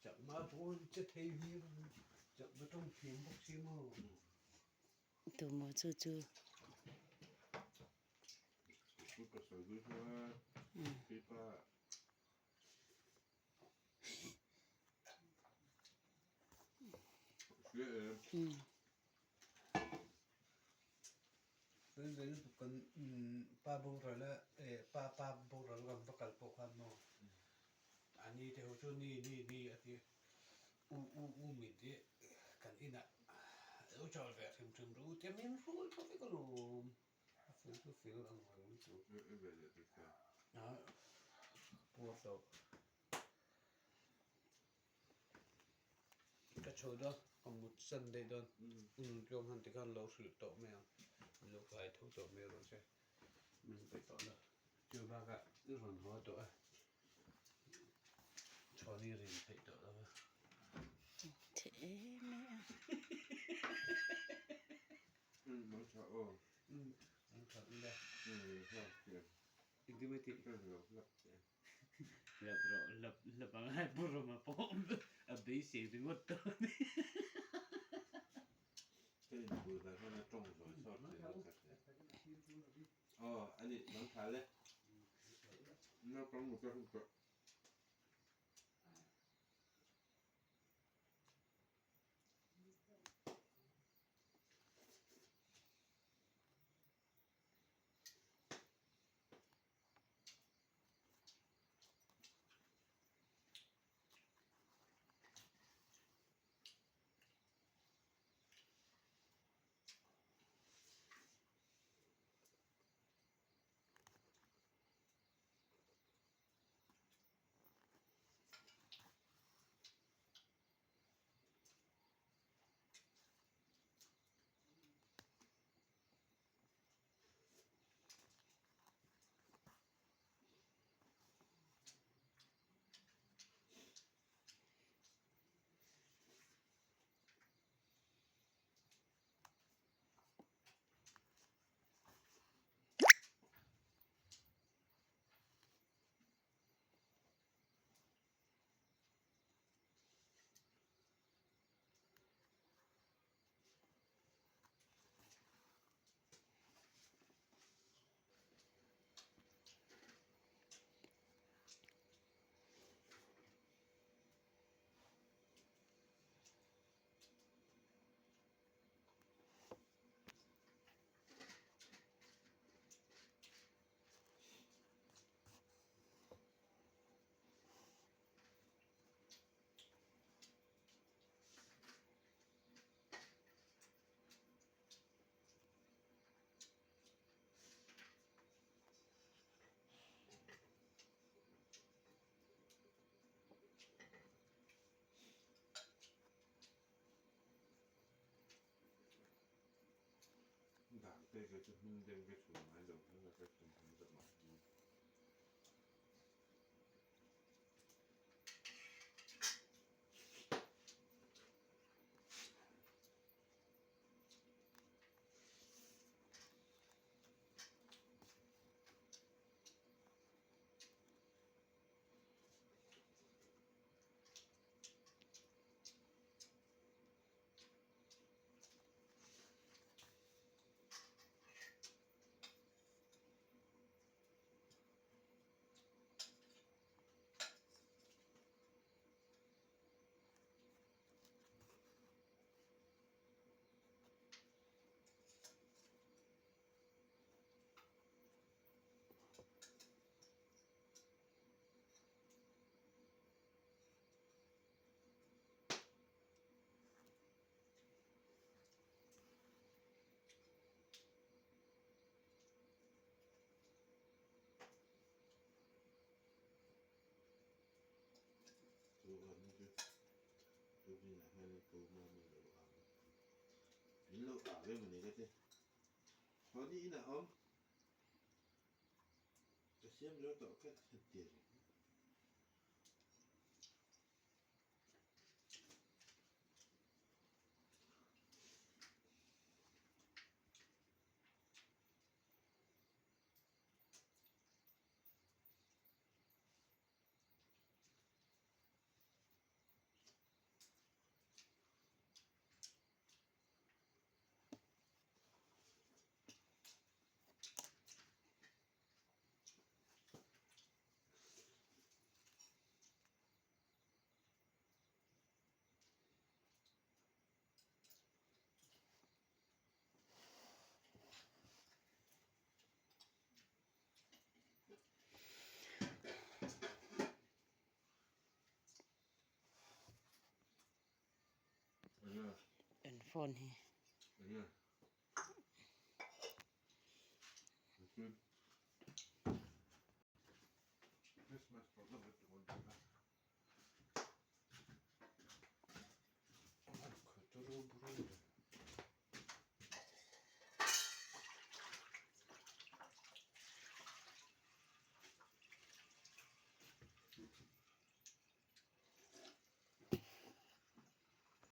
Chakma pawh an che thei viau ang, chakma tawng thiam bawk si maw? Tumaw chu chu. Kan pa boral a pa pa boral kan va kal pawh khan maw a ni te ho chu ni ni ni a ti u u u min ti kan inah lo chawl ve hrim hrim ru tia min hrul tawh vek alawm a fel chu fel ang reng lutuk a puar tawh. Ka chho dawn ka mut san daih dawn un tlawm han tikhan lo hrilh tawh mai ang min lo kai tho tawh mai rawh se min pe tawh lo chu bakah i rawn haw tawh a chhawn i rin theih tawh lo a. Theih em mai a. Engtin mai tih? Lap rawh lap lap ang a pu Roma pawh a beisei ringawt tawh a ni. Ka inbul ve hman a tawng zawi sawt thin a khat hle. Aw a ni dang tha le. Naupang mut a hun tawh. Dan te kha chu hming deuh ka chhun ngai lo kha ka chhun tam ta mah ni. Chu an chu tukin ah hian tu maw min lo au min lo au em a ni ka ti Tony inah awm ka siam zo tawh ka ti reng. phone hi.